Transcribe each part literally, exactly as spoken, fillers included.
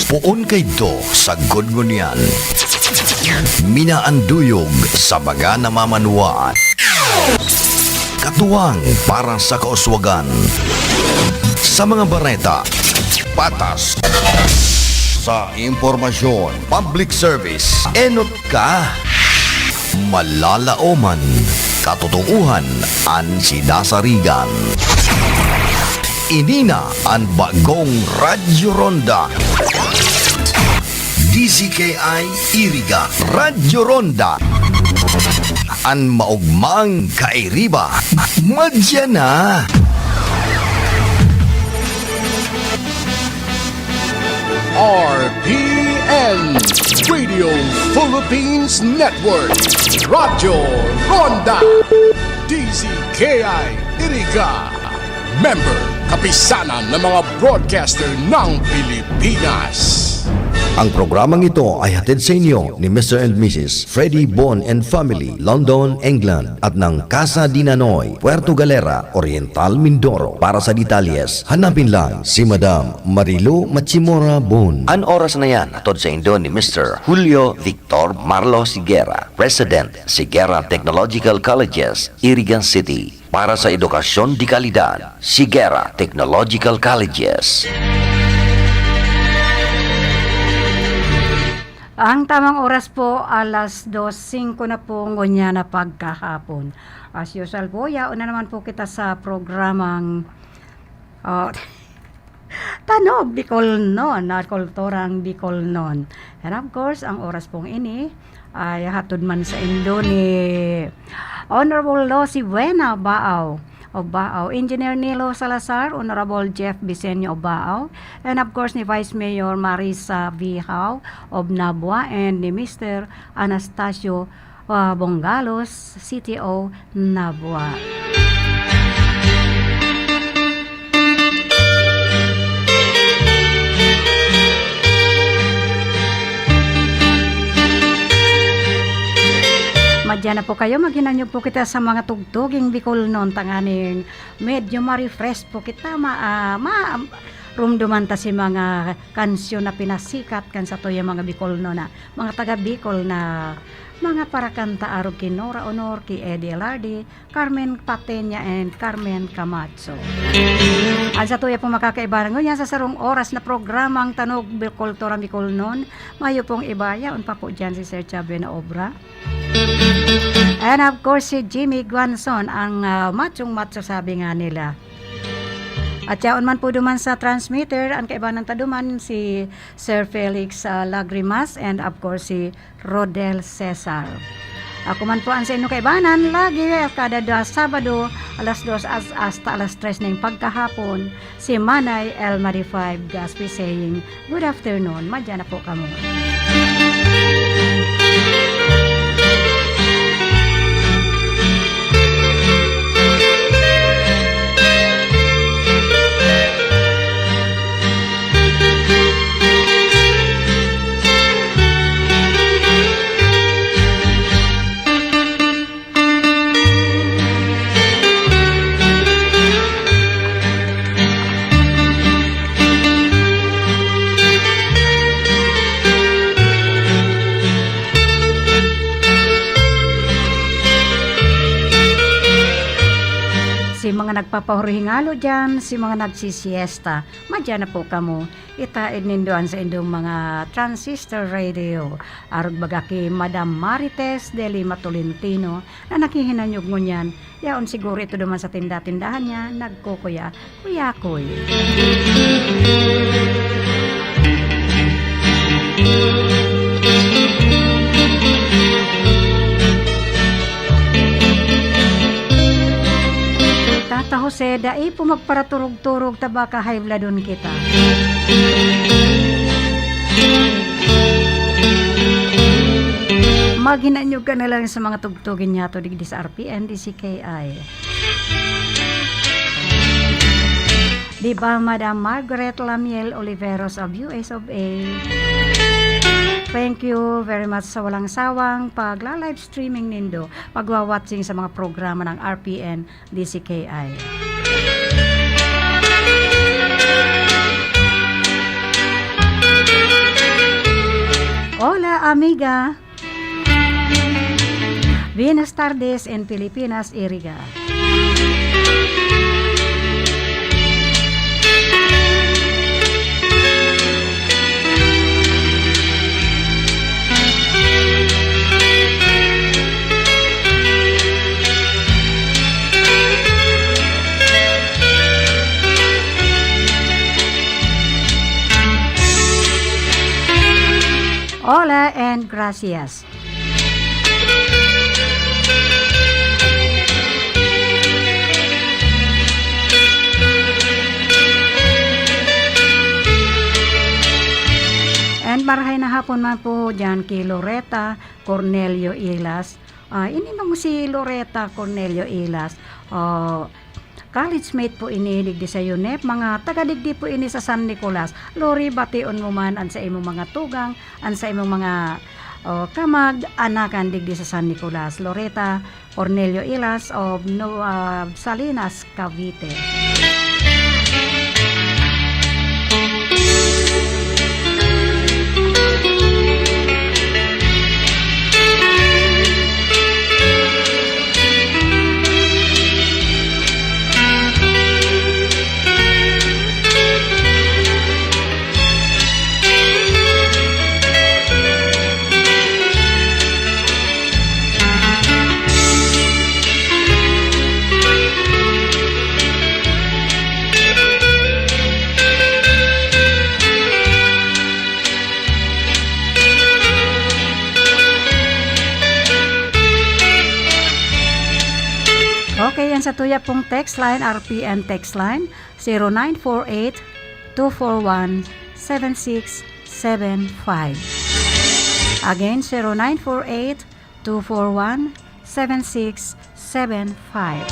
Poon kaidto sagkod ngunyan. Minaanduyog sa mga namamanwaan. Katuwang para sa kauswagan. Sa mga bareta, patas. Sa impormasyon, public service, enot ka. Malalaoman, katotoohan an sinasarigan. Ini na an bagong Radyo Ronda. D Z K I Iriga, Radyo Ronda. An maogmang kairiba, madya na. R P N, Radio Philippines Network, Radyo Ronda, D Z K I Iriga, member, kapisanan ng mga broadcaster ng Pilipinas. Ang programang ito ay hatid sa inyo ni Mister and Missus Freddy Bon and Family, London, England, at ng Casa di Nanoy, Puerto Galera, Oriental Mindoro. Para sa detalyes, hanapin lang si Madam Marilo Machimura Bon. An oras na yan, hatod saindo ni Mister Julio Victor Marlos Higuera, President, Higuera Technological Colleges, Iriga City. Para sa edukasyon de kalidad, Higuera Technological Colleges. Ang tamang oras po, alas dos singko na po ngunyan na pagkahapon. As usual po, yaon na naman po kita sa programang, ah, Tanog Bicolnon, na kulturang Bicolnon. And of course, ang oras pong ini ay hatod man saindo ni Honorable Losi Buena Baaw of Baaw, Engineer Nilo Salazar, Honorable Jeff Bisenyo of Baaw, and of course ni Vice Mayor Marisa Vihao of Nabua, and ni Mister Anastasio, ah, Bongalos, C T O, Nabua. Madya na po kayo, maghinanyog po kita sa mga tugtuging Bicolnon, tanganing medyo ma-refresh po kita, ma-, ah, ma-, rumduman ta si mga kansyon na pinasikat kan satuyang mga Bicolnon na, mga taga Bicol na mga parakanta arog ki Nora Honor, ki Eddie Lardi, Carmen Patenia and Carmen Camacho. An satuya pong makakaibahan ngunyan sa sarong oras na programang Tanog Bicoltura Bicolnon, mayo pong iba, yaon pa po diyan si Sir Chubby na obra. And of course, si Jimmy Guanzon, ang, ah, machong-macho, sabi nga nila. At yaon man po duman sa transmitter, an kaibahan ta duman si Sir Felix, ah, Lagrimas, and of course, si Rodel Cesar. Ako man po an saindong kaibanan, lagi kada da Sabado, alas dos as-, hasta alas tres ning pagkahapon, si Manay Elma D five Gaspi saying, "Good afternoon, madya na po kamo." Si mga nagpapahuruhingalo diyan, si mga nagsisiesta, madya na po kamo. Itaed nindo an saindong mga transistor radio. Arog baga ki Madam Marites de Lima Tolentino na naghihinanyog ngunyan, yaon siguro ito duman sa tinda-tindahan niya, nagkukuya-kuyakoy. Tata Jose, dai po magparaturog-turog ta baka high bloodon kita. Maghinanyog ka na lang sa mga tugtugin niyato digdi sa R P N D C K I. Di ba, Madam Margaret Lamiel Oliveros of U S of A? Thank you very much sa walang sawang pagla-live streaming nindo, pagwa-watching sa mga programa ng R P N D C K I. Amiga. Buenas tardes in Pilipinas, Iriga. Hola and gracias. And marahay na hapon man po diyan ki Loretta Cornelio Ilas. Ah, ini man si Loretta Cornelio Ilas. Oh, college mate po ini digdi sa UNEP. Mga taga digdi po ini sa San Nicolas. Lori, bation mo man an sa imong mga tugang, an sa imong mga, oh, kamag-anakan digdi sa San Nicolas. Loretta Cornelio Ilas of No-, ah, Salinas, Cavite. Okay, yan sa tuya pong text line, R P N text line, zero nine four eight, two four one, seven six seven five. Again, zero nine four eight, two four one, seven six seven five.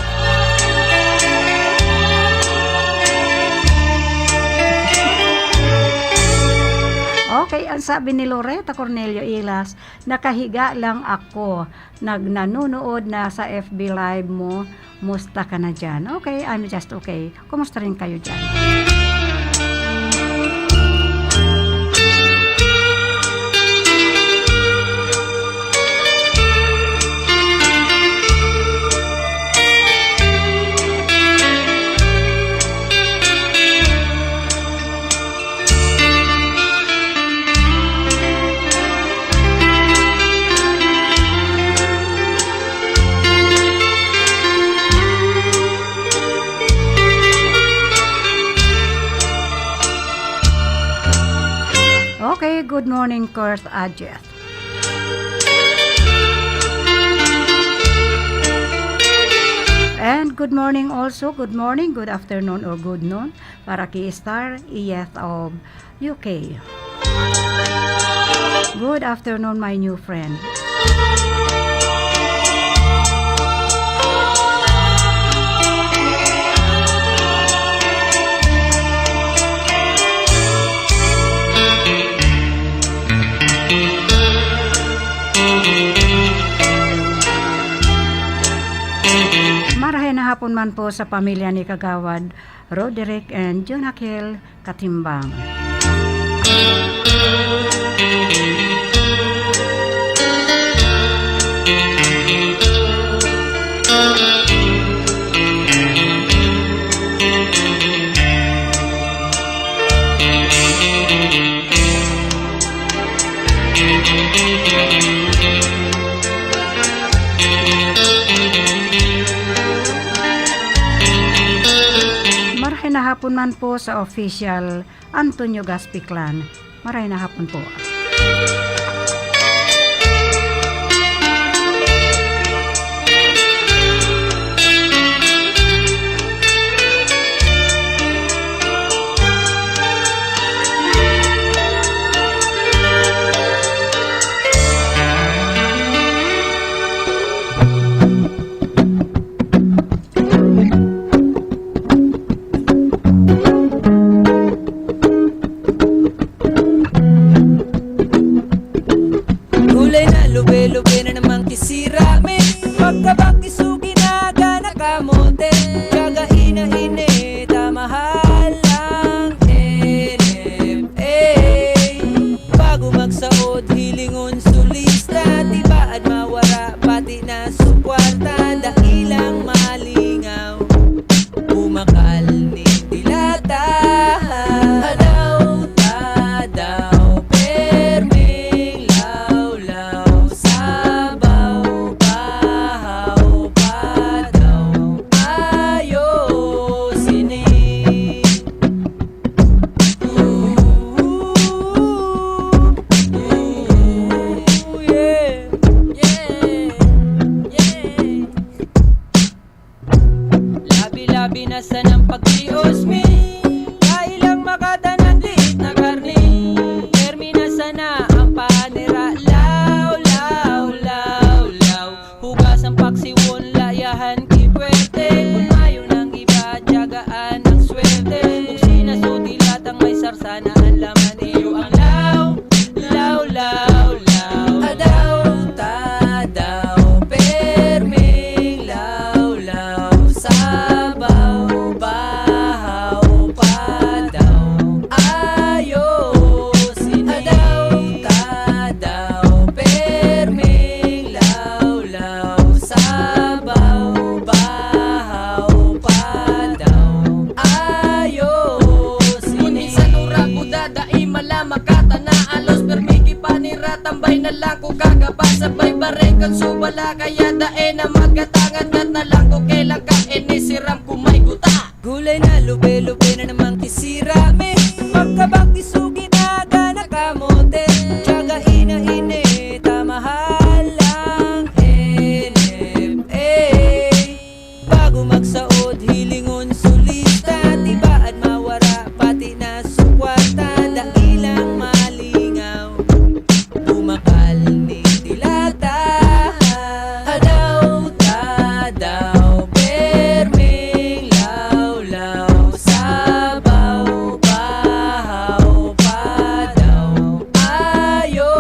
Okay, ang sabi ni Loretta Cornelio Ilas, "Nakahiga lang ako, nag-, nanonood na sa F B Live mo, musta ka na diyan?" Okay, I'm just okay. Kumusta rin kayo diyan? Okay, good morning, Kurt Ajeth. And good morning also, good morning, good afternoon, or good noon para ki Star Iyeth of U K. Good afternoon, my new friend. Marahay na hapon man po sa pamilya ni Kagawad Roderick and Jonakel Katimbang. Marahay na hapon man po sa official Antonio Gaspi Clan. Marahay na hapon po. Kata na alos, permi ki panira, tambay na lang ko kagapa, sabay bareng kan subala, kaya dai na magkatangat-ngat na lang ko, kailan ka ini siram ko may guta. Gulay na lube-lube na naman kisirame, pagkabak isugi na gana kamote, tiyaga ina ini ta mahal lang N F A. Bago magsaod, hilingon sulista, tibaad mawara, pati na su kwarta, dai lang malingaw. Bumakal ni dilata, hadaw ta daw, perming lawlaw, sabaw, bahaw, padaw, ayo.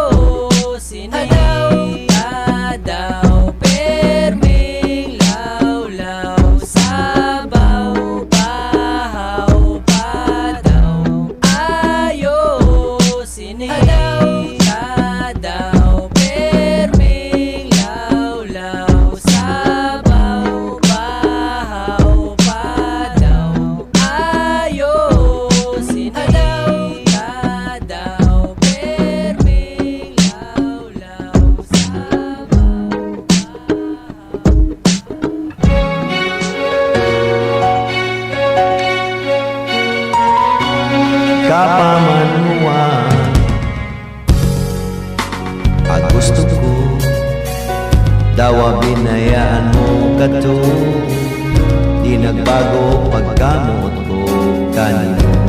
Hadaw ta daw, perming lawlaw, sabaw, bahaw, padaw, ayo, sini. Hadaw ta daw, perming lawlaw, sabaw, bahaw, padaw, ayo, sini. Hadaw ta daw, perming lawlaw, Kapamanuan, a gusto ko, dawa binayaan mo kato. Di nagbago pagkamot ko kanimo.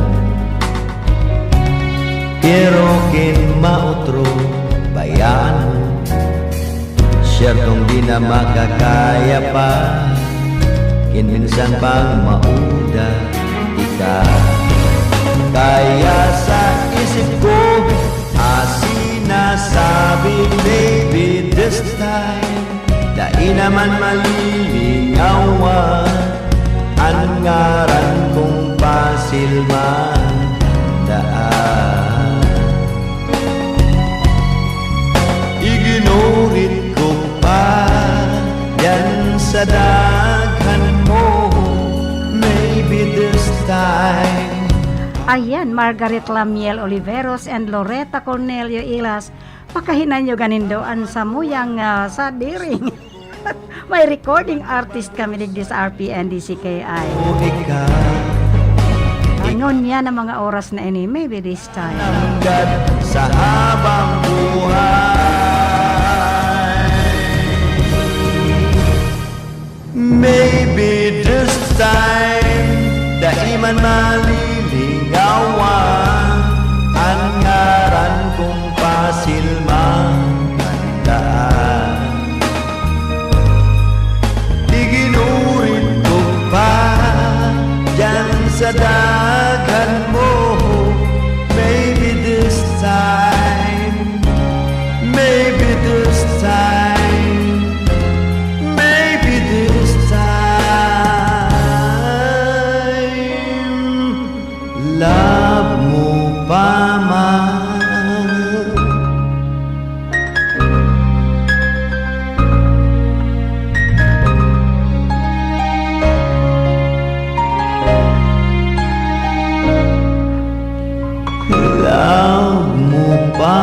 Pero kin maotro, bayaan mo. Siyertong di na makakaya pa, kin minsan pang mauda ika. Kaya sa isip ko, asin nasabi, maybe this time, dai naman malilingawan an ngaran kong pasilman daan. Iginurit ko pa yan sa daghan mo, maybe this time. Ayan, Margaret Lamiel Oliveros and Loretta Cornelio Ilas, pakahinan nyo ganindo an samuyang ah, sadiring. May recording artist kami digdi sa R P N D C K I. O ikaw, Ngunyan na mga oras na ini, maybe this time. Hanggat sa habang buhay. Maybe this time, dai man malilingawan an ngaran kong pasilman daan. Iginurit ko pa diyan sa daghan mo. Maybe this time, maybe this time, maybe this time, love mo pa man. Love mo pa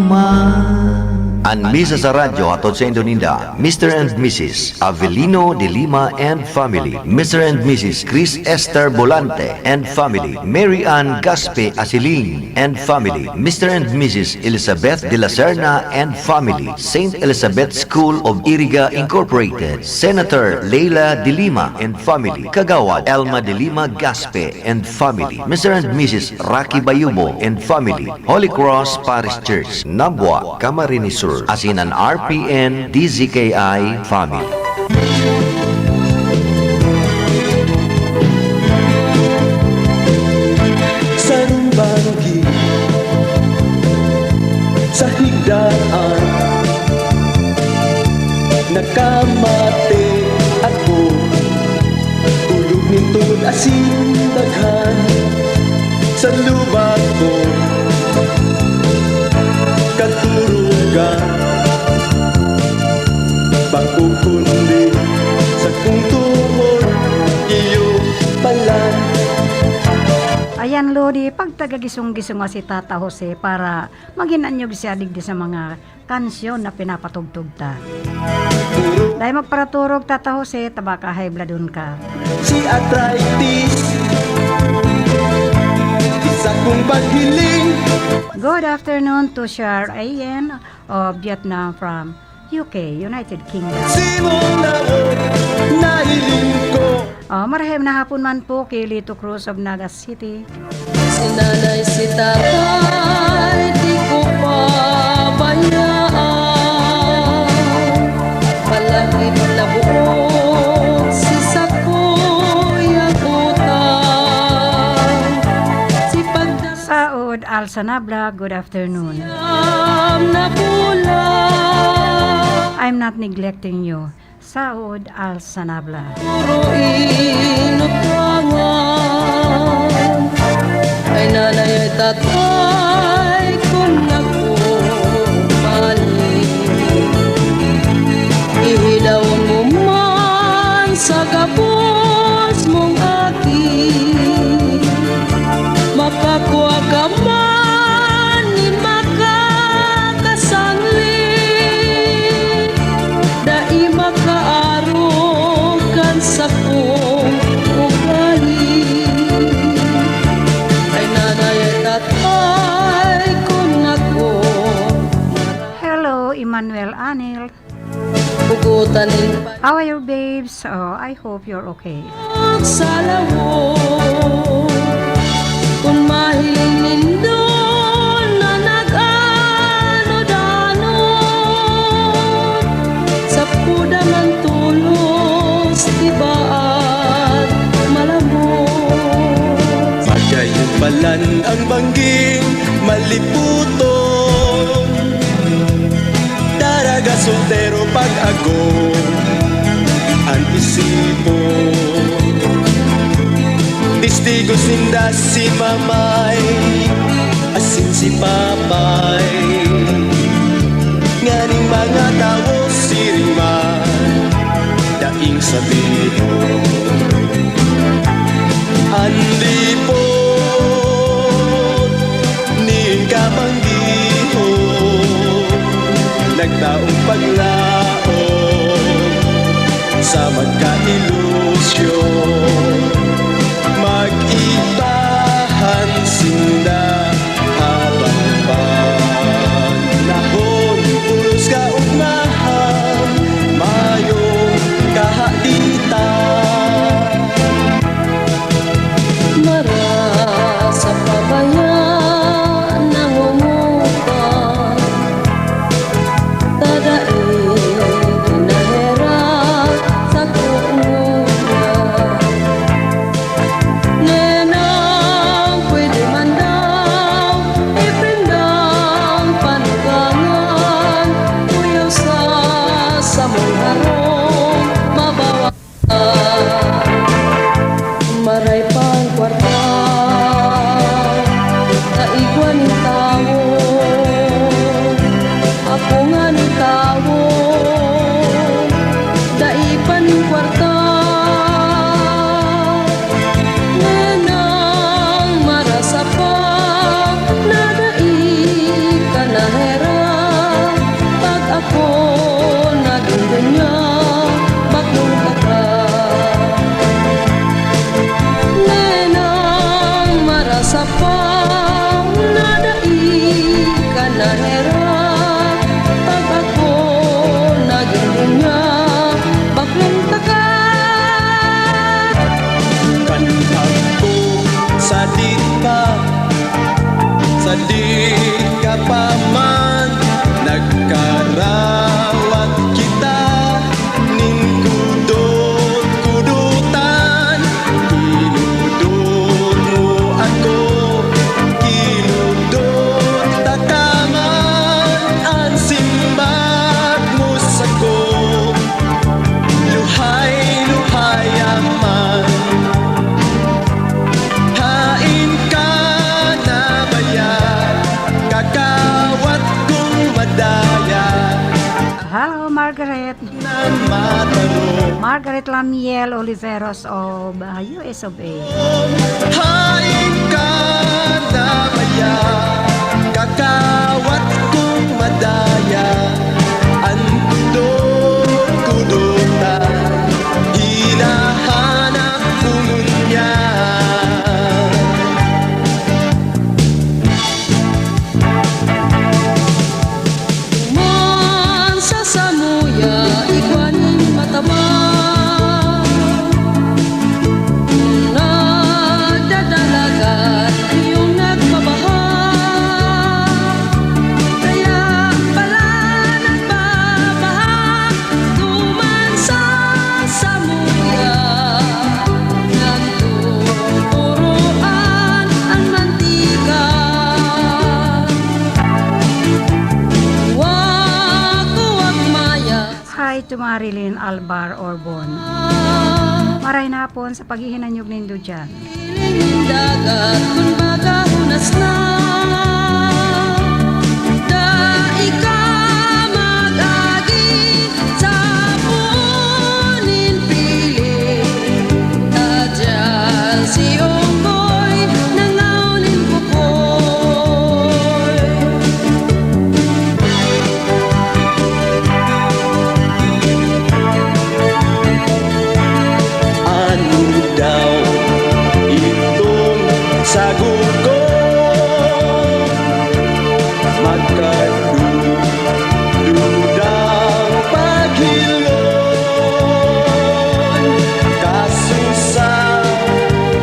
man. An misa sa radyo hatod saindo ninda, Mister and Missus Avelino de Lima and family, Mister and Missus Chris Esther Bolante and family, Mary Ann Gaspe Asiling and family, Mister and Missus Elizabeth de la Serna and family, Saint Elizabeth School of Iriga Incorporated, Senator Leila de Lima and family, Kagawad Elma de Lima Gaspe and family, Mister and Missus Rocky Bayubo and family, Holy Cross Parish Church, Nabua, Camarines Sur, asin an R P N D Z K I family. Sarong banggi sa higdaan, nakamate ako. Hulog nin tubod asin daghan sa lubak ko katurugan. Bako kundi sakong tubod, iyo palan. Ayan, Lodi, pagtaga gisong-gisong nga si Tata Jose para magin anyog siya digdi sa mga kansyon na pinapatugtog ta. Dai magparaturog, Tata Jose, ta baka high bloodon ka. Si arthritis, sakong paghiling. Good afternoon to Shar Ayen of Vietnam from U K, United Kingdom. Simong lawot, nahiling ko. Oh, marhay na hapon man po ki Lito Cruz of Naga City. Si nanay, si tatay, di ko pabayaan. Palagid na buot si sakoy ang utang. Si pagda- Saud Al Sanabla, good afternoon. Siyam na bulan. I'm not neglecting you. Saud Al Sanabla. Puro inutangan. Ay nanay, ay tatay, kung ako balik, ihilawon mo man sa gabos mong aki. Makakua ka man nin makakasanglit, dai makaarog kan sakong ugali. Ay nanay, ay tatay, kun ako. Hello, Emmanuel Anil. Hugutan nin pa- How are you, babes? Oh, I hope you're okay. Sa lawog, kun mahiling nindo na nag-anod-anod, sapuda man tolos, tibaad, malamot. Pagkayo palan ang bangging maliputon. Daraga soltero pag-agom an isipon. Testigos ninda si Mamay asin si Papay. Nganing mga tawo siring man, daing sabihon. An lipot nin kamanggihon, nagtaong paglaom sa magkailusyon. Mag-ibahan sinda habang panahon, pulos kaugmahan, mayong kahaditan. Marasa pa baya nangungutang, ta dai kinaherak sako ngunyan. Nenang pwede man daw iprendang panugangan, kuyaw sa samong harong mabawa. Maray pang kwarta, kaigwa nin tawo. Ako nganing tawo, dai pa nin kwarta. Ngunyan marasa pa na dai ka naherak. Pag ako nagin dunya, baklong taka. Nenang marasa pa na dai ka naherak. Pag ako nagin dunya, baklong taka. Kan hagpo sadit pa, sadit ka pa man, nagkarawat kita nin kudot-kudotan. Kinudot mo ako, kinudot taka man, an simbag mo sako. Luhay-luhay man. Hain ka na baya, kakawat kong madaya? Hello, Margaret. Na Margaret Lamiel Oliveros of, uh, U S of A. Hain ka na baya, kakawat kong madaya, an tundog ko duta, hinahanap ko ngunyan. Duman sa samuya, igwa nin mataba. Nagdadalagan yung nagbabaha. Kaya pala nagbabaha. Duman sa samuya, nagtuturoan an mantika. Wakwak maya. Hi to Marilyn Albar Orbon. Maray na hapon sa paghihinanyog nindo dyan. Piling nin dagat, kun baga hunas na. Dai ka mag-agi sa puon nin piling. Ta dyan si Onggoy, nangaw nin bukoy. Ano daw itong sagot ko? Magkadududang paghilon, kaso sa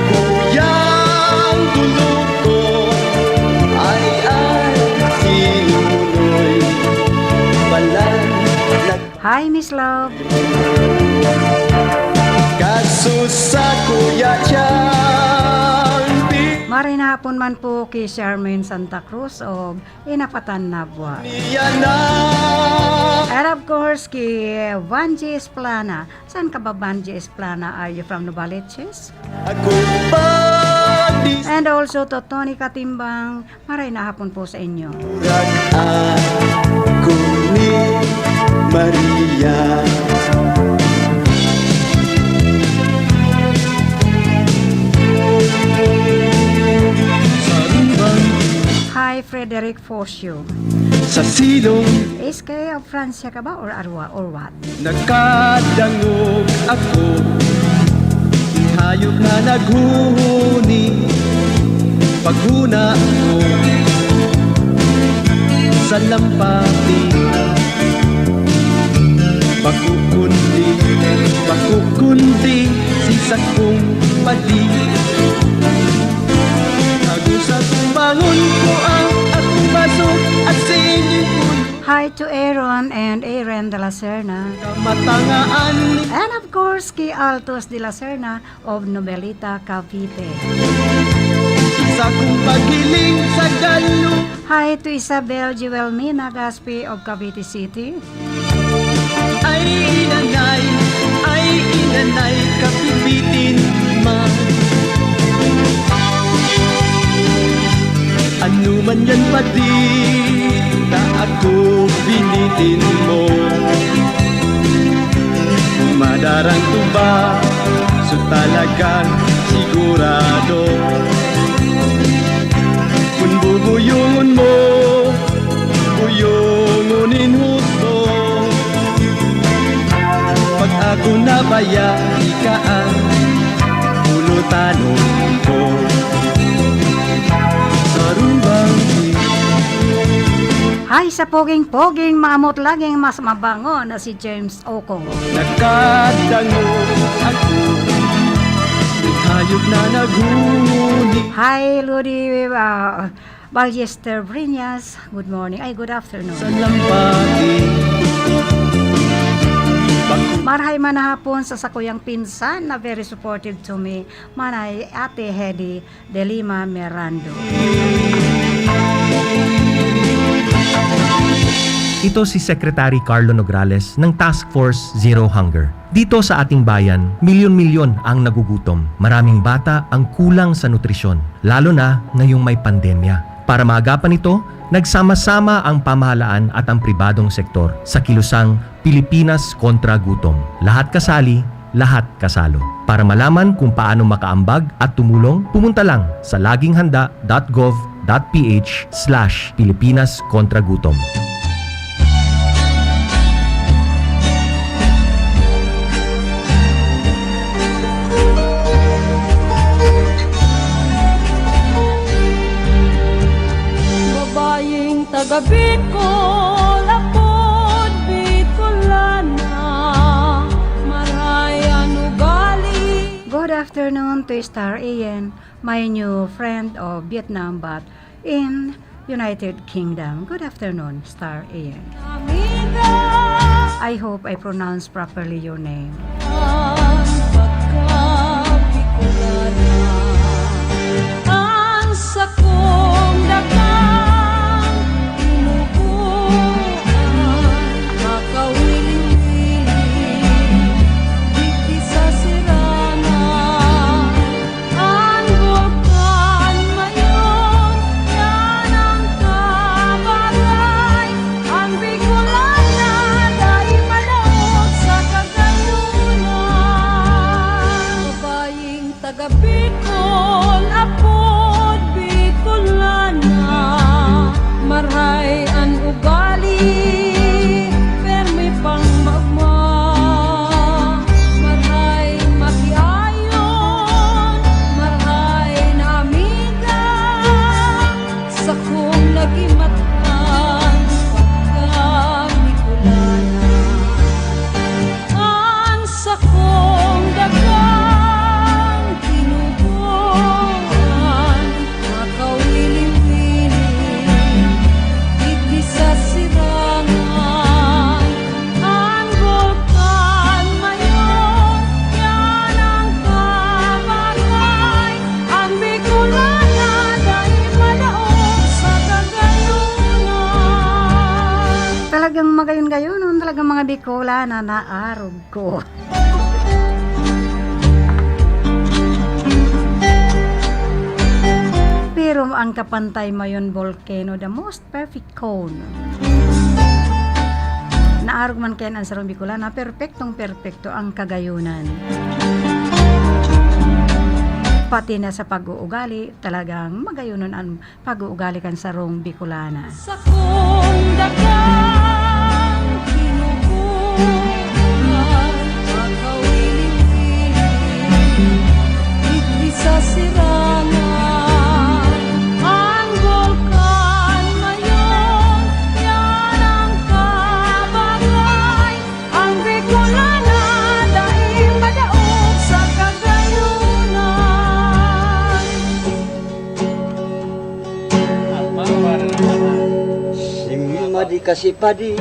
kuyang dulog ko ay, ay, si Nunoy pala nag- Hi, Miss Love. Kaso sa kuya dyan, pi- Maray na hapon man po ki Charmaine Santa Cruz of Inapatan, Nabua. Niya na. And of course, ki Vangie Esplana. Saan ka ba, Vangie Esplana? Are you from Novaliches? Ako pa di- And also to Tony Katimbang, maray na hapon po sa inyo. Ako ni Maria. Hi, Frederick Fosio. Sa silong. S K of Francia ka ba or Arwa or what? Nakadangog ako, hayop na naghuhuni. Paghuna ko sa lampati, pakukundi, pakukundi si sakong padi. Agos akong bangon ko ang akong baso at singin ko. Hi to Aaron and Aaron de la Serna. Kamatangaan. And of course, ki Altos de la Serna of Novelita, Cavite. Sa kong paghiling sa galo. Hi to Isabel Joelmina Gaspi of Cavite City. Ay inanay, ay inanay, kapipitin man. Ano man yan, padi, ta ako binitin mo. Madarang tuba, so talagang sigurado. Kun bubuyungon mo, buyungon nin husto. Pag ako nabaya, ika ang pulutan ko. Sarong banggi. Hi sa poging-poging, maamot laging mas mabango na si James Oko. Nagkadango ako, may hayop na naghuni. Hi, Lodi, ah, Ballester Briñas. Good morning. Ay, good afternoon. Sa lampati. Marhay manahapon sa sakuyang pinsan na very supportive to me, manay Ate Hedy de Lima Mirando. Ito si Secretary Carlo Nograles ng Task Force Zero Hunger. Dito sa ating bayan, milyon-milyon ang nagugutom. Maraming bata ang kulang sa nutrisyon, lalo na ngayong may pandemya. Para maagapan ito, Nagsama-sama ang pamahalaan at ang pribadong sektor sa kilusang Pilipinas kontra Gutom. Lahat kasali, lahat kasalo. Para malaman kung paano makaambag at tumulong, pumunta lang sa laging handa dot gov dot ph slash Pilipinas kontra Gutom. Babayeng taga Bicol, apod Bicolana, marahay an ugali. Good afternoon to Star Ian, my new friend of Vietnam, but in United Kingdom. Good afternoon, Star Ian. I hope I pronounce properly your name. Ang sakong dagang tinubuan, makawiling-wiling, digdi sa sirana. An bulkan mayon, yan ang kabagay. An Bicolana dai madaog sa kagayonan. Babayeng taga Bicol, apod Bicolana, marhay an ugali, permi pang magma. Marhay makiayon, marhay na amiga, sakong nagimatan pagka Bicolana. An sakong dagang tinubuan, makawiling-wiling, digdi sa sirangan. An bulkan mayon, yan ang kabagay. An Bicolana dai madaog sa kagayonan. Talagang magayon-gayonon, talagang mga Bicolana na arog ko. Pero ang Kapantay mayon volcano, the most perfect cone. Naarog man kaiyan an sarong Bicolana, perpektong-perpekto ang kagayonan. Pati na sa pag-uugali, talagang magayonon an pag-uugali kan sarong Bicolana. Sakong dagang tinubuan, makawiling-wiling, digdi sa sirangan. An bulkan mayon, yan ang kabagay. An Bicolana dai madaog sa kagayonan. Si Madi kasi padi,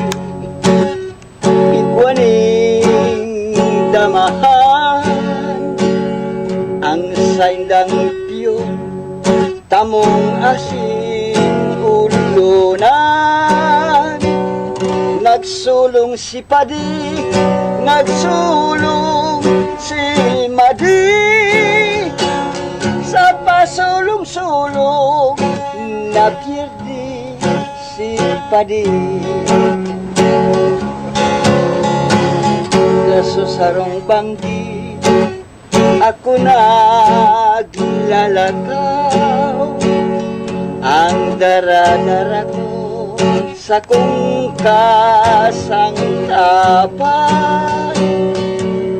igwa nin damahan, ang saindang tiyon, tamong asin ulonan. Nagsulong si Padi, nagsulong si Madi, sa pasulong-sulong, napiyerdi si Padi. Kaso sarong banggi, ako naglalakaw, ang dara-dara ko sakong kasantapan.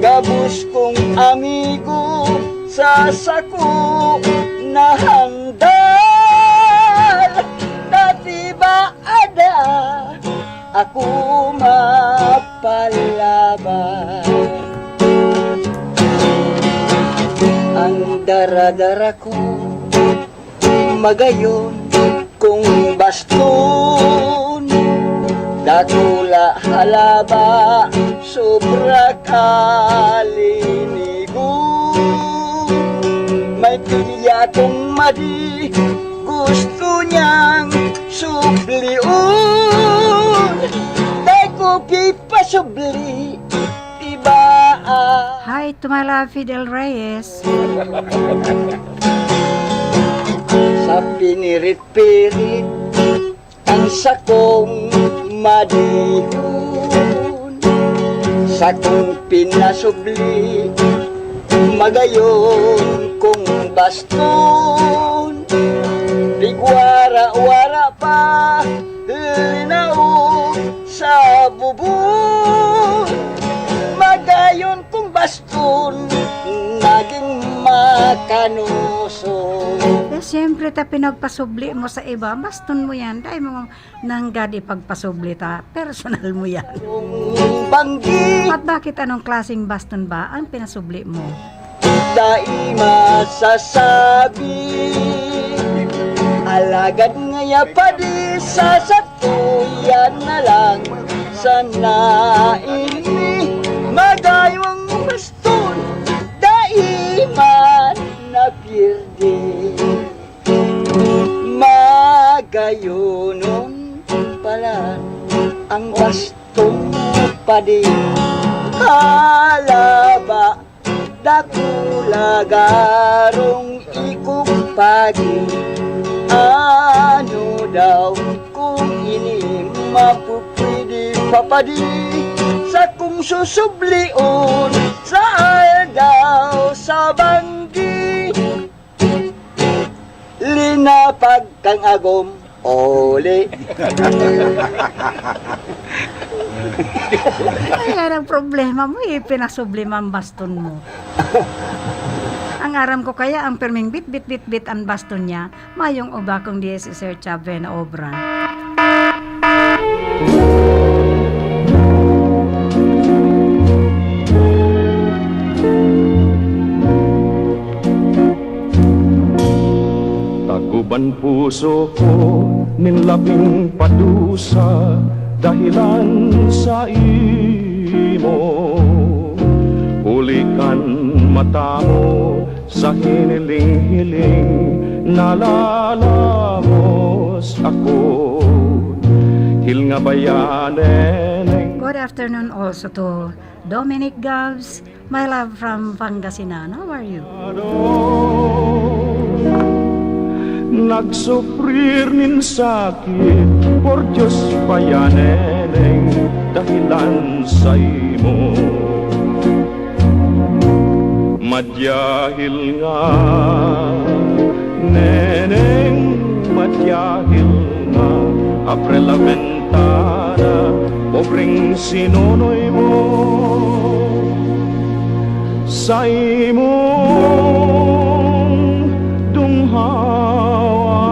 Gabos kong amigo sa sako nahandal, dati ba ada ako mapalaban. Ang dara-dara ko, magayon kong baston, dakula halaba, sobra kalinigon. May pilya kong madi, gusto niyang sublion. Dai ko pipasubli, iba ah. Hi to my love, Fidel Reyes. Sa pinirit-pirit, Sakong madihon, sakong pinasubli, magayon kong baston, pigwara-wara pa, linaog sa bubon, magayon kong baston, naging makanoson. Eh, siyempre, ta pinagpasubli mo sa iba, baston mo yan, dai mo nanggad ipagpasubli ta, personal mo yan. Banggi. At bakit, anong klaseng baston ba ang pinasubli mo? Dai masasabi. Alagad ngaya padi sa satuyan na lang sana ini. Magayong baston, dai man napirdi. Magayonon palan ang bastong padi. Hala ba, dakula garong ikong padi. Ano daw kung ini mapupwede pa padi? Sakong susublion sa aldaw sa banggi. Linapag kang agom, oli. Ayan ang problema mo, eh, pinasubli mo ang baston mo. Ang aram ko kaya, ang pirming bit, bit, bit, bit ang baston niya, mayong uba kong dies Sir Chavena Obra. Tagoban puso ko nin labing padusa dahelan saimo. Huli kan mata mo sa hiniling-hiling nalalamos ako. Hilnga bayan, neneng. Good afternoon also to Dominic Gabs. My love from Pangasinan, how are you? Nagsufrir nin sakit, por Dios, bayan, neneng, dahelan saimo. Madyahil nga, neneng, madyahil nga, abre la bentana, pobreng sinunoy mo. Saimong dunghawa,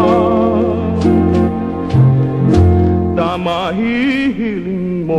ta mahihiling mo.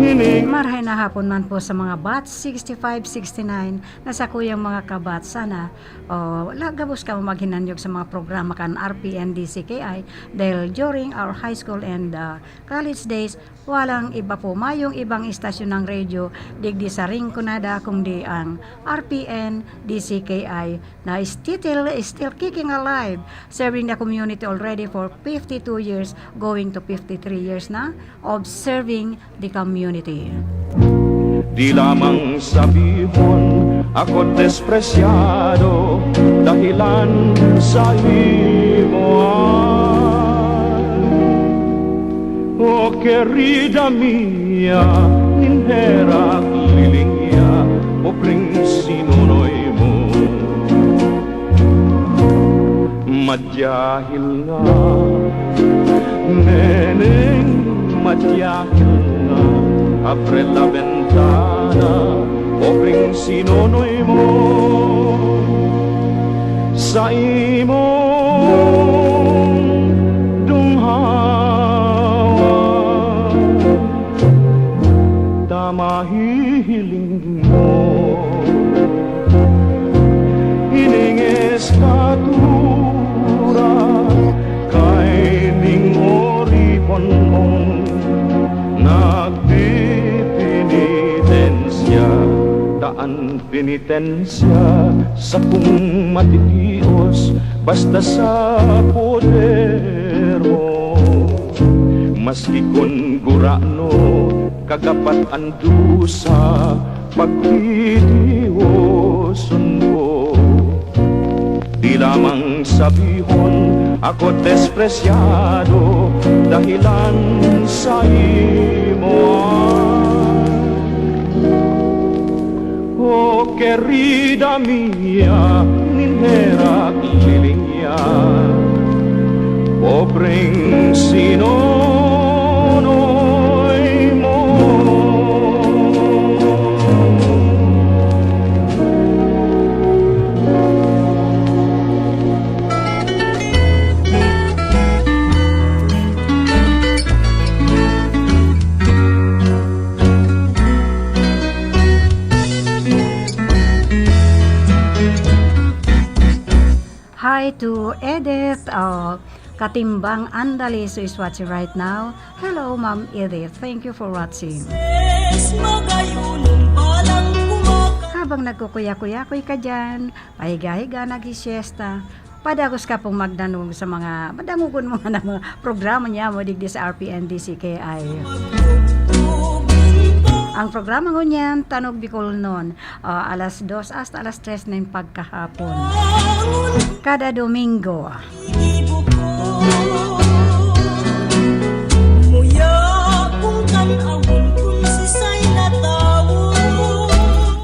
Ini- Marahay na hapon man po sa mga batch sixty-five, sixty-nine na sakuyang mga kabat. Sana, oh, la-, gabos kamo maghinanyog sa mga programa kan R P N D C K I dahil during our high school and, ah, college days, walang iba po, mayong ibang istasyon ng radyo digdi sa Rinconada, kundi ang R P N D C K I na still, still kicking alive, serving the community already for fifty-two years, going to fifty-three years na of serving the community. Di lamang sabihon, ako despresyado, dahelan sa imo. O querida mia, nin herak lilingya, pobreng sinunoy mo. Madyahil nga, neneng, madyahil nga, abre la bentana, pobreng sinunoy mo. Sa imong dunghawa, ta mahihiling mo. Ining estatura kaining oripon mong nagpipenitensya, ta an penitensya sakong matitios basta sa poder mo. Maski kun gurano, kagapat an dusa, pagtitiwoson ko. Di lamang Sabihon, ako despresyado dahilan sa imo. O querida mía, nin herak, siling niya, pobreng sinonoy mo. Hi to Edith, uh, Katimbang Andalis, who is watching right now. Hello, Ma'am Edith. Thank you for watching. Habang nagkukuya-kuyakoy ka dyan, pahiga-higa, nagsisiesta, padagos ka pong magdanog sa mga madangogon mo nga na mga programa niya mo digdi sa R P N D C K I. Ang programa ngunyan, Tanog Bicolnon, ah, alas dos hasta alas tres nin pagkahapon. Kada Domingo.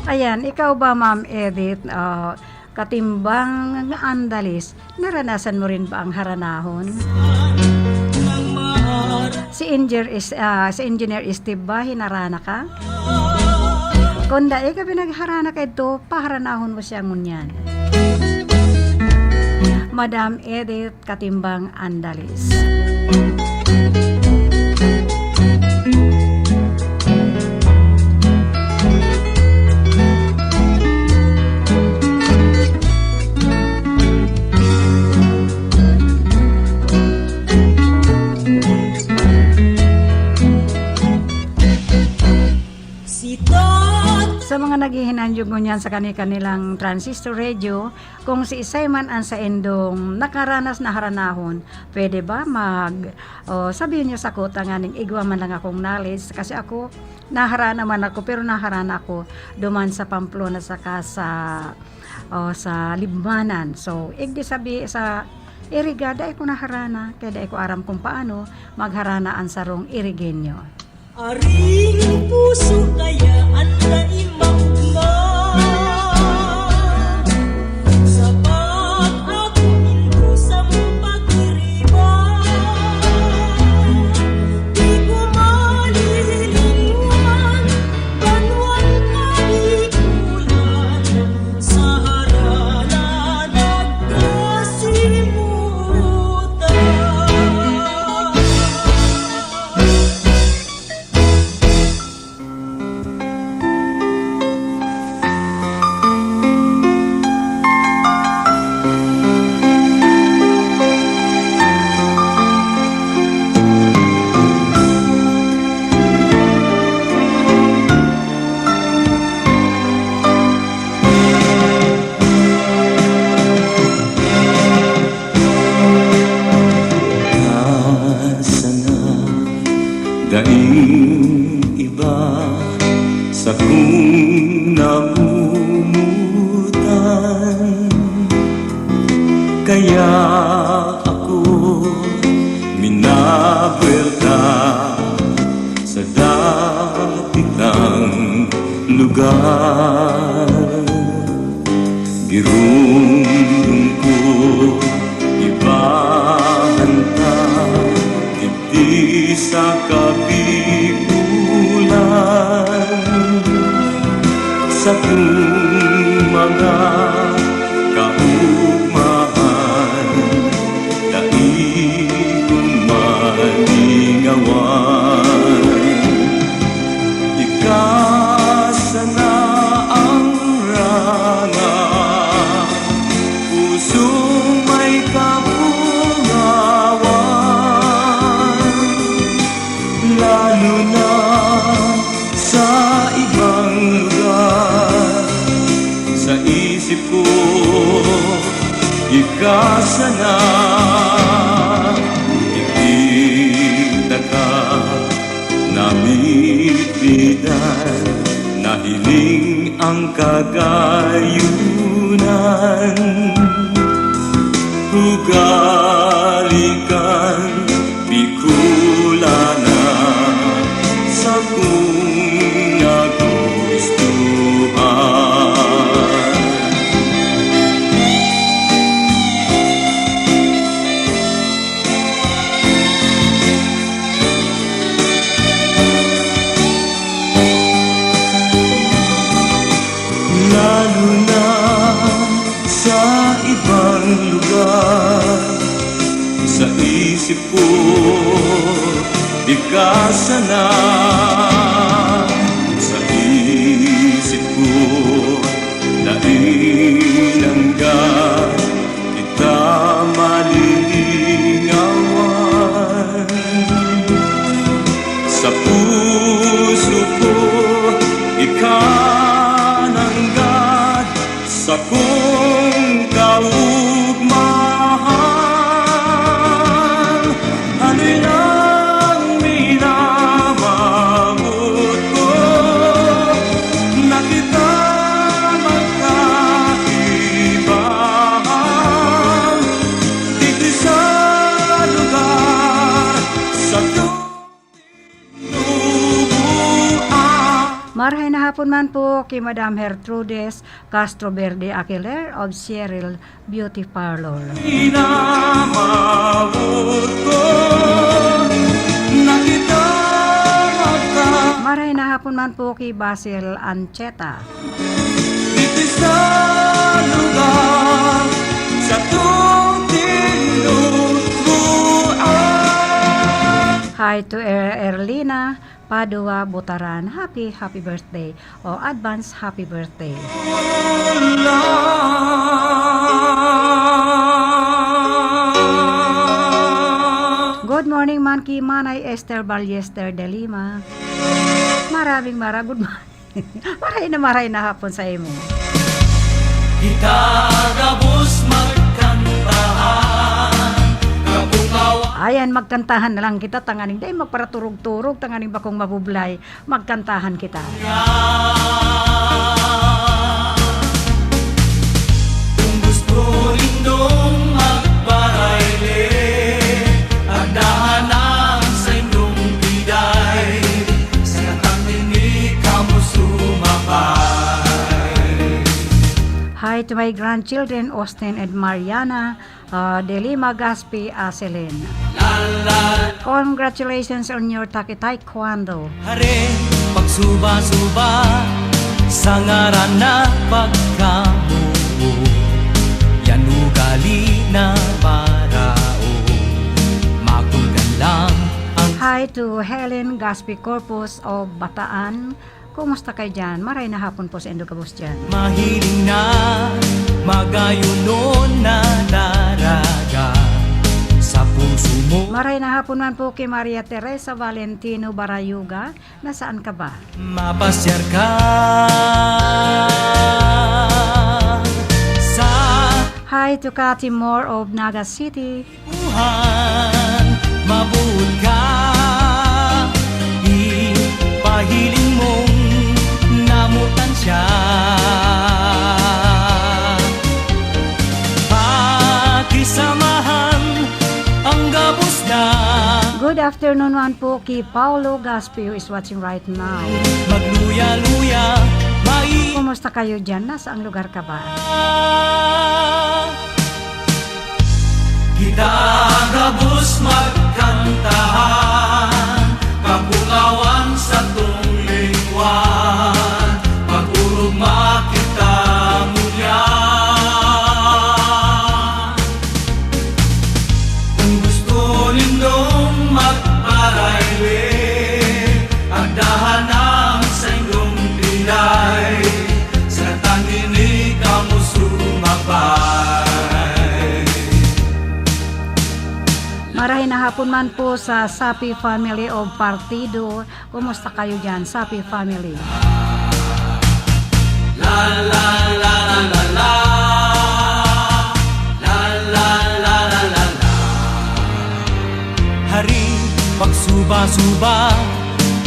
Ayan, ikaw ba, Ma'am Edith, ah, Katimbang Andalis, naranasan mo rin ba ang haranahon? Si Engineer is, ah, si Engineer Steve ba, hinarana ka? Kung dai ka pinagharana ka idto, paharanahon mo siya ngunyan. Madam Edith Katimbang Andalis. Sa mga naghihinanyog ngunyan sa kani-kanilang transistor radio, kung siisay man ang saindong nakaranas na haranahon, pwede ba mag, o, sabihin niyo sakuta nganing igwa man lang akong knowledge, kasi ako, naharana man ako, pero naharana ako duman sa Pamplona saka sa, o, sa Libmanan. So, igdi sabi sa Iriga, dai ko naharana, kaya dai ko aram kung paano magharana ang sarong Irigenyo. Aring puso kaya an dai maugma sa pag-ako nindo sa pagiriba. Di ko malilinwan, banwang kabikulan, sa harana nagkasimutan. Sana daing iba sakong namomotan, kaya ako minabuelta sa dati tang lugar. Giromdom ko ibahan ta digdi sa Kabikulan, satong mga kaugmahan. Dai ko malingawan. Ika sana ang rana, pusong may kapungawan, lalo na sa ibang lugar. Sa isip ko, ika sana, ikita ka, nabibidan, nahiling ang kagayunan. Sa isip ko, ika sana. Sa isip ko, dai nanggad kita malilingawan. Sa puso ko, ika nanggad, sakong kaugmahan. Haloy nang minamawot ko na kita magkaibahan. Dito sa lugar, sa Marahay na hapon man po ki Madam Gertrudes Castro Verde Aquiler of Cheryl Beauty Parlor. Marahay na hapon man po ki Basil Ancheta. Dito sa lugar, sa tungting lubuan. Hi to Er-, Erlina Padua Butaran. Happy, happy birthday. O, advance happy birthday. Good morning man ki Manay Esther Ballester de Lima. Maraming mara-, good morning. Maray na maray na hapon sa imo. Kita gabos magkantahan, kapungawan. Ayan, magkantahan na lang kita, tanganing dai magparaturog-turog, tanganing bakong mabublay, magkantahan kita. Kung gusto nindong magparayle, agdahan ang saindong biday, sa katang ini kamo sumabay. Hi to my grandchildren, Austin and Mariana, uh, de Lima Gaspi Aselin. Congratulations on your Taki Taekwondo. Hare, pagsuba-suba sa ngaran na pagkamuo, yan ugali na maraot. Makulgan lang ang Hi to Helen Gaspi Corpus of Bataan. Kumusta kayo dyan? Maray na hapon po sa indo gabos dyan. Mahiling na, magayonon na daraga sa puso mo. Maray na hapon man po kay Maria Teresa Valentino Barayuga, nasaan ka ba? Mapasyar ka sa Hi to Cathy Moore of Naga City. Buhan, mabuot ka, ipahiling mong namutan siya. Pakisamahan ang gabos na. Good afternoon man po ki Paulo Gaspio is watching right now. Magluya-luya, mai- Kumusta kayo dyan? Nasaang lugar ka ba? Kita gabos magkantahan, kapungawan satong lingwan, pag-orog makita ngunyan. Kung gusto nindong magparayle, agdahan ang saindong pilay, sa katang ini kamo sumabay. Marahay na hapon man po sa Sapi Family of Partido. Kumusta kayo dyan, Sapi Family? La, la, la, la, la, la. La, la, la, la, la, la. Hare, pagsuba-suba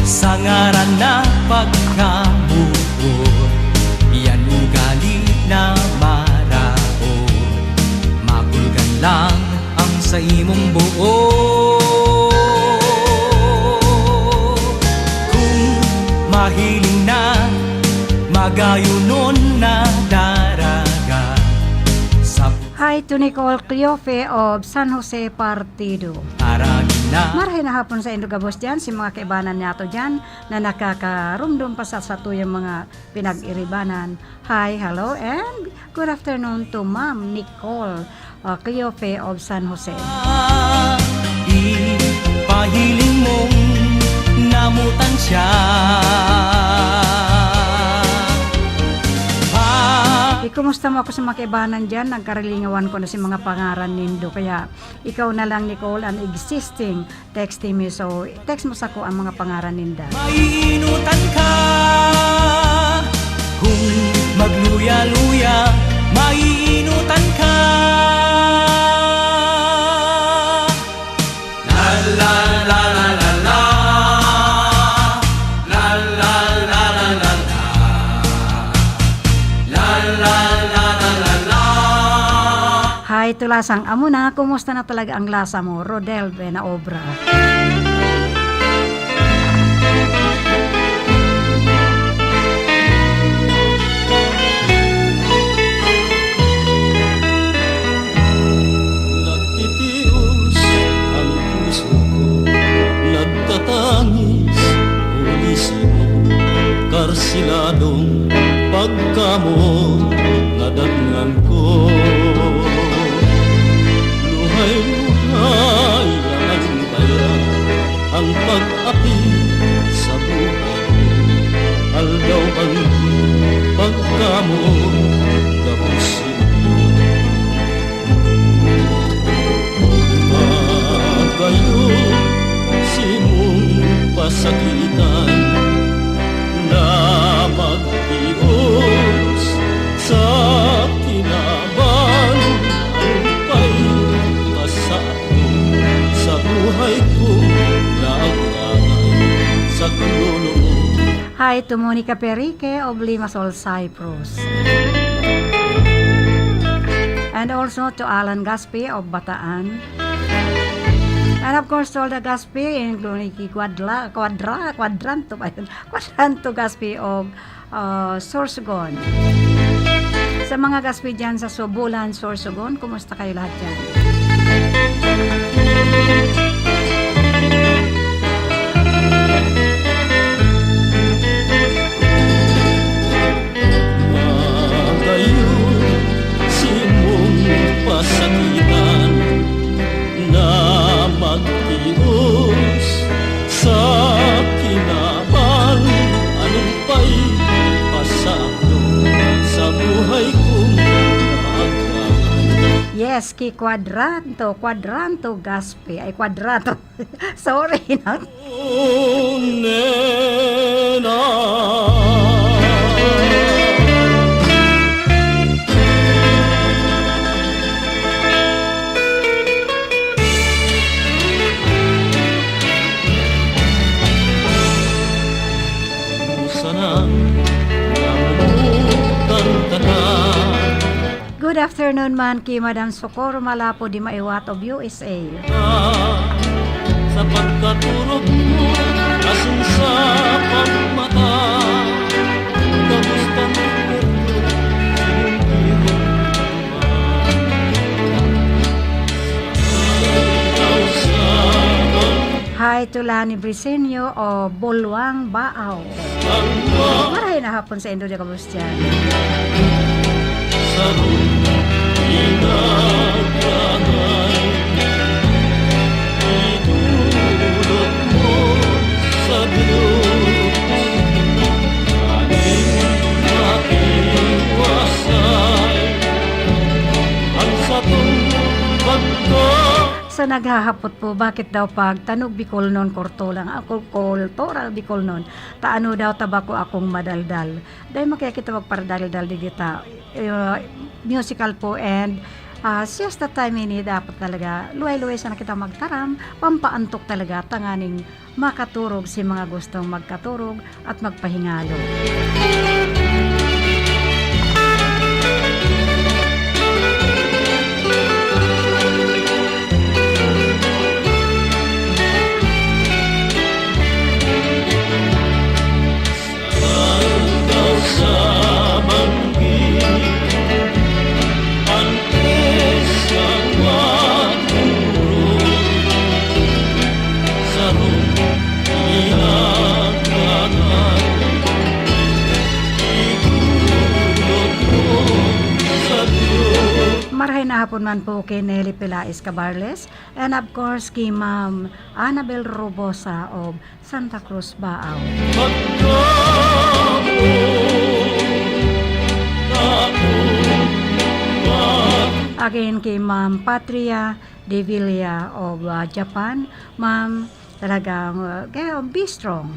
sa ngaran na pagkamuot, yan ugali na maraot. Makulgan lang ang sa imong buo. Kung mahiling na, magayonon na daraga sa Hi to Nicole Cleofe of San Jose Partido. Aragi na. Marahay na hapon sa indo gabos dyan, si mga kaibanan niyato dyan na nakakarumdom pa sa satuyang mga pinag-iribanan. Hi, hello, and good afternoon to Ma'am Nicole uh, Cleofe of San Jose. Ipahiling mong namutan siya. Pa- Ikumusta mo ako sa mga kaibanan dyan? Nagkarilingawan ko na si mga pangaran nindo. Kaya ikaw na lang, Nicole, ang existing. Texting me. So, text mo sako ang mga pangaran ninda. Maiinutan ka. Kung magluya-luya, maiinutan ka. La, la, la, la, la, la. La, la, la, la, la, la. La, la, la, la, la, la. Hi, Tulasang. Amo na, kumusta na talaga ang lasa mo? Rodel Benaobra. Nagtitios ang puso ko, nagtatangis, huli simo, karsiladong pagkamo nadatngan ko. Luhay-luhay ang kaya ang pag-api sa buhay ko. Aldaw banggi pagkamo gabos sini. Magayon simong pasakitan na magtios sa kinaban ang pay pasaak sa buhay kong naaglaay sa klolo mo. Hi to Monica Perique of Limassol, Cyprus. And also to Alan Gaspi of Bataan. And of course, to all the Gaspi, including Ki Quadra, Quadra, Quadranto ba yun? Quadranto Gaspi of ah, Sorsogon. Sa mga Gaspi dyan sa Subulan, Sorsogon, kumusta kayo lahat dyan? Magayon simong pasakitan na magtios sa kinaban, anong pay pasakto sa buhay kong naaglaay. Yes, Ki Quadranto, Quadranto Gaspi, ay Quadrato. Sorry, no? Oh, nena. Sana namutan ka na. Good afternoon man ki Madam Socorro Malapo di Maiwat of U S A. Sa pagkaturog mo, asin sa pagmata, gabos kan mundo, sinong Hi to Lani Briseño o Bulwang Baaw. Marahay na hapon sa indo, Jacob Christian. So, naghahapot po, bakit daw pag tanog Bicolnon, kurto lang ako, kultural Bicolnon, ta ano daw ta bako akong madaldal? Dai man kaya kita magparadaldal digdi ta, ah, musical po and, ah, siesta time ini, dapat talaga luway-luway sana kita magtaram, pampaantok talaga tanganing makaturog si mga gustong magkaturog at magpahingalo. Kun man po ki Nelly Pelaez Cabarles, and of course ki Ma'am Annabel Robosa of Santa Cruz, Baao. Again, ki Ma'am Patria de Villa of, uh, Japan. Ma'am, talagang, uh, kaya be strong.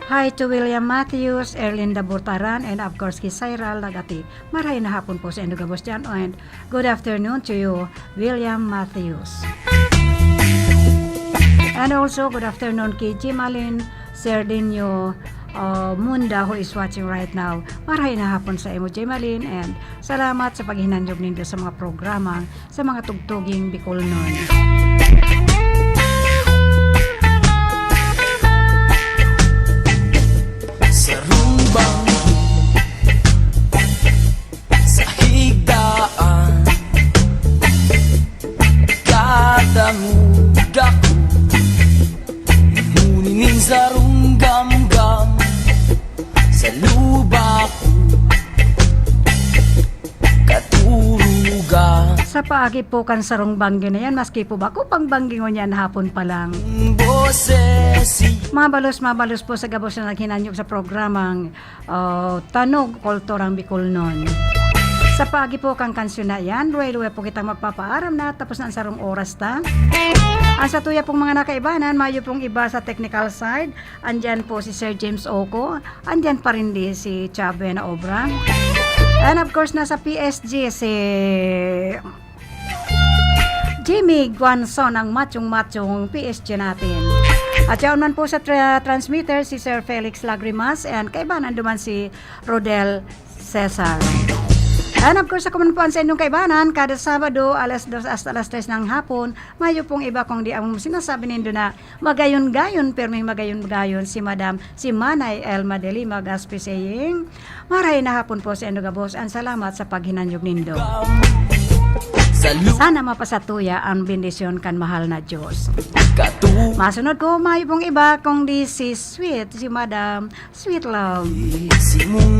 Hi to William Matthews, Erlinda Burtaran, and of course, ki Cyril Nagati. Marahay na hapon po sa indo gabos dyan, and good afternoon to you, William Matthews. And also, good afternoon ki Jimalin Serdiño, uh, Munda, who is watching right now. Marahay na hapon sa imo, Jimalin, and salamat sa paghinanyog nindo sa mga programa, sa mga tugtuging Bicolnon. Sa rumbang, sa higdaan, katangod ako. Ngunit nin sarong gamgam sa luba ko, katuruga. Sa paagi po kan sarong banggi na yan, maski po bako pang banggi ngunyan hapon pa lang. Boses. Mabalos, mabalos po sa gabos na naghinanyog sa programang, ah, Tanog Kulturang Bicolnon. Sa paagi po kang kansyon na yan, luway-luway po kitang magpapaaram na tapos na ang sarong oras ta. Ang sa tuya pong mga nakaibanan, mayo pong iba sa technical side. Andyan po si Sir James Oco. Andyan pa rin di si Cha Buena Obra. And of course, nasa P S G si Jimmy Guanzon, ang machong-machong P S G natin. At yaon man po sa tra-, transmitter, si Sir Felix Lagrimas and kaibanan duman si Rodel Cesar. And of course, ako man po ang sa inyong kaibanan, kada Sabado, alas dos hasta alas tres ng hapon, mayo pong iba kung di ang sinasabi nindo na magayon-gayon, pirming magayon-gayon si Madam, si Manay Elma de Lima Gaspi saying, "Maray na hapon po sa indo gabos, ang salamat sa paghinanyog nindo. Sa lu- Sana mapasatuya ang bendisyon kan mahal na Diyos." Katu- Masunod ko, mayo pong iba kung di si Sweet, si Madam Sweet Love. Si mong